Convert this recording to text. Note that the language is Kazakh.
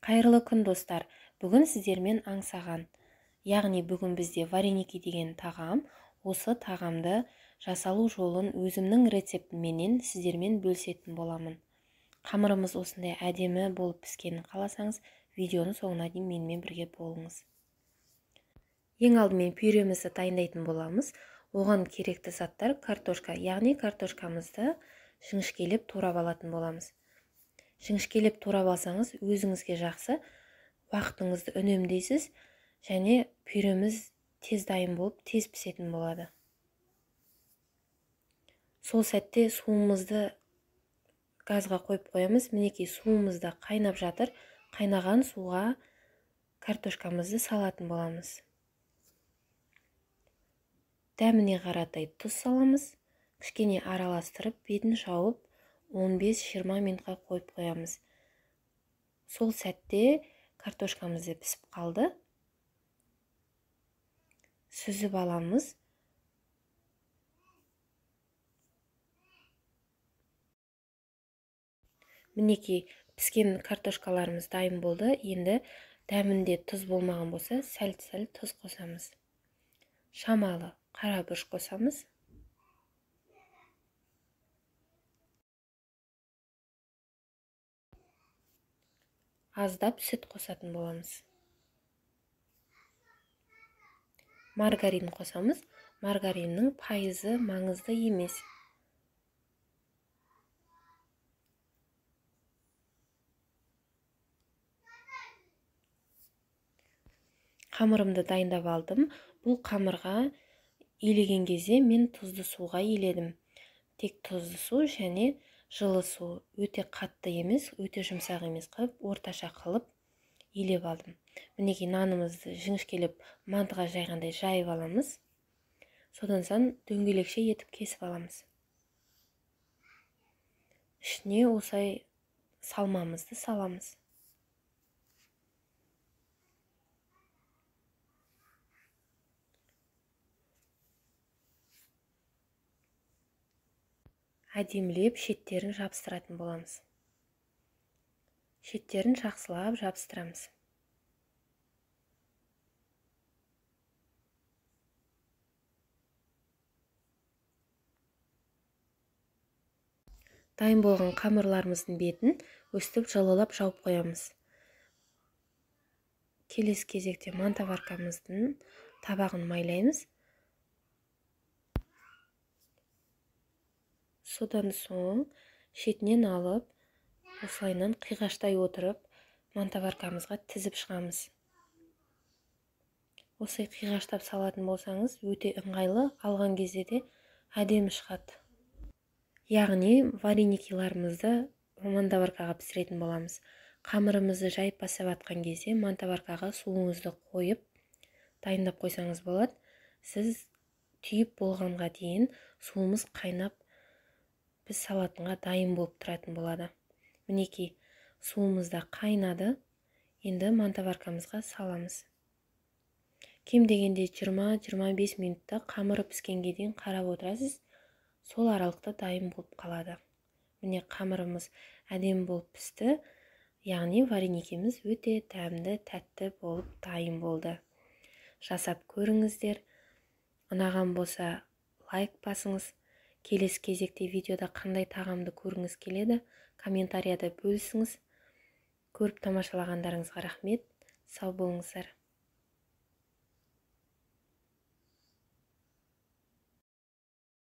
Қайырлы күн, достар. Бүгін сіздермен аңсаған. Яғни бүгін бізде вареники деген тағам. Осы тағамды жасалу жолын өзімнің рецептіменен сіздермен бөлісетін боламын. Қамырымыз осындай әдемі болып піскенін қаласаңыз, видеоның соңына дейін менімен бірге болыңыз. Ең алдымен пюремізді дайындайтын боламыз. Оған керекті заттар картошка, яғни картошкамызды жіңішкелеп турап алатын боламыз. Жіңішкелеп турап алсаңыз, өзіңізге жақсы, уақытыңызды үнемдейсіз және пюреміз тез дайын болып, тез пісетін болады. Сол сәтте суымызды газға қойып қоямыз. Мінекей суымыз да қайнап жатыр. Қайнаған суға картошкамызды салатын боламыз. Дәміне қаратай тұз саламыз. Кішкене араластырып, бетін жауып 15-20 минутқа қойып қоямыз. Сол сәтте картошкамыз да пісіп қалды. Сүзіп аламыз. Мінекей піскен картошкаларымыз дайын болды. Енді дәмінде тұз болмаған болса, сәл-сәл тұз қосамыз. Шамалы қара бұрыш қосамыз. Аздап сүт қосатын боламыз. Маргарин қосамыз. Маргариннің пайызы маңызды емес. Қамырымды дайындап алдым. Бұл қамырға илеген кезде мен тұзды суға иледім. Тек тұзды су және жылы су, өте қатты емес, өте жұмсақ емес қылып, орташа қылып илеп алдым. Мінекей нанымызды жіңішкелеп мантыға жайғандай жайып аламыз. Содан соң дөңгелекше етіп кесіп аламыз. Ішіне осылай салмамызды саламыз. Әдемілеп шеттерін жабыстыратын боламыз. Шеттерін жақсылап жабыстырамыз. Дайын болған қамырларымыздың бетін өстіп жылылап жауып қоямыз. Келесі кезекте мантоваркамыздың табағын майлаймыз. Содан соң шетінен алып, осылайынан қиғаштай отырып, мантоваркамызға тізіп шығамыз. Осылай қиғаштап салатын болсаңыз, өте ыңғайлы, алған кезде де әдемі шығады. Яғни вареникиларымызды мантоваркаға пісіретін боламыз. Қамырымызды жайып бастап атқан кезде мантоваркаға суыңызды қойып, дайындап қойсаңыз болады. Сіз түйіп болғанға дейін суымыз қайнап, біз салатынға дайын болып тұратын болады. Мінекей суымыз да қайнады. Енді мантоваркамызға саламыз. Кем дегенде 20-25 минутта қамыры піскенге дейін қарап отырасыз. Сол аралықта дайын болып қалады. Міне қамырымыз әдемі болып пісті. Яғни вареникіміз өте дәмді, тәтті болып дайын болды. Жасап көріңіздер. Ұнаған болса лайк басыңыз. Келесі кезекте видеода қандай тағамды көргіңіз келеді, комментарияда бөлісіңіз. Көріп тамашалағандарыңызға рахмет. Сау болыңыздар.